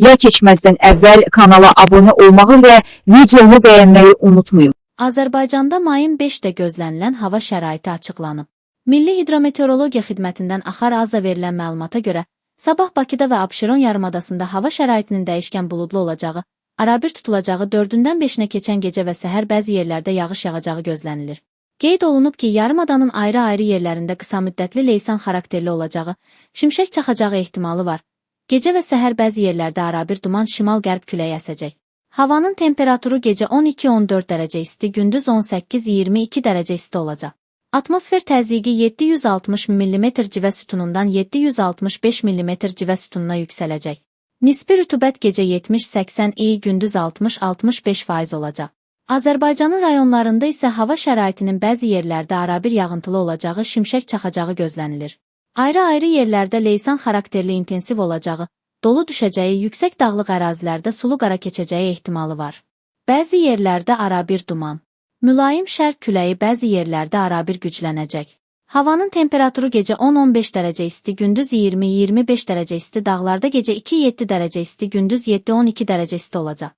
Ya keçməzdən əvvəl kanala abunə olmağı və videomu bəyənməyi unutmayın. Azərbaycanda mayın 5-də gözlənilən hava şəraiti açıqlanıb. Milli Hidrometeorologiya Xidmətindən Axar AZA verilən məlumata görə, sabah Bakıda və Abşeron yarımadasında hava şəraitinin dəyişkən buludlu olacağı, arabir tutulacağı, 4-dən 5-nə keçən gecə və səhər bəzi yerlərdə yağış yağacağı gözlənilir. Qeyd olunub ki, yarımadanın ayrı-ayrı yerlərində qısamüddətli leysan xarakterli olacağı, şimşək çaxacağı ehtimalı var. Gecə və səhər bəzi yerlərdə arabir duman, şimal-qərb küləyi əsəcək. Havanın temperaturu gecə 12-14 dərəcə isti, gündüz 18-22 dərəcə isti olacaq. Atmosfer təzyiqi 760 mm civə sütunundan 765 mm civə sütununa yüksələcək. Nisbi rütubət gecə 70-80 i, gündüz 60-65% olacaq. Azərbaycanın rayonlarında isə hava şəraitinin bəzi yerlərdə arabir yağıntılı olacağı, şimşək çaxacağı gözlənilir. Ayrı-ayrı yerlərdə leysan xarakterli intensiv olacağı, dolu düşəcəyi, yüksək dağlıq ərazilərdə sulu qara keçəcəyi ehtimalı var. Bəzi yerlərdə arabir duman. Mülayim şərq küləyi bəzi yerlərdə arabir güclənəcək. Havanın temperaturu gecə 10-15 dərəcə isti, gündüz 20-25 dərəcə isti, dağlarda gecə 2-7 dərəcə isti, gündüz 7-12 dərəcə isti olacaq.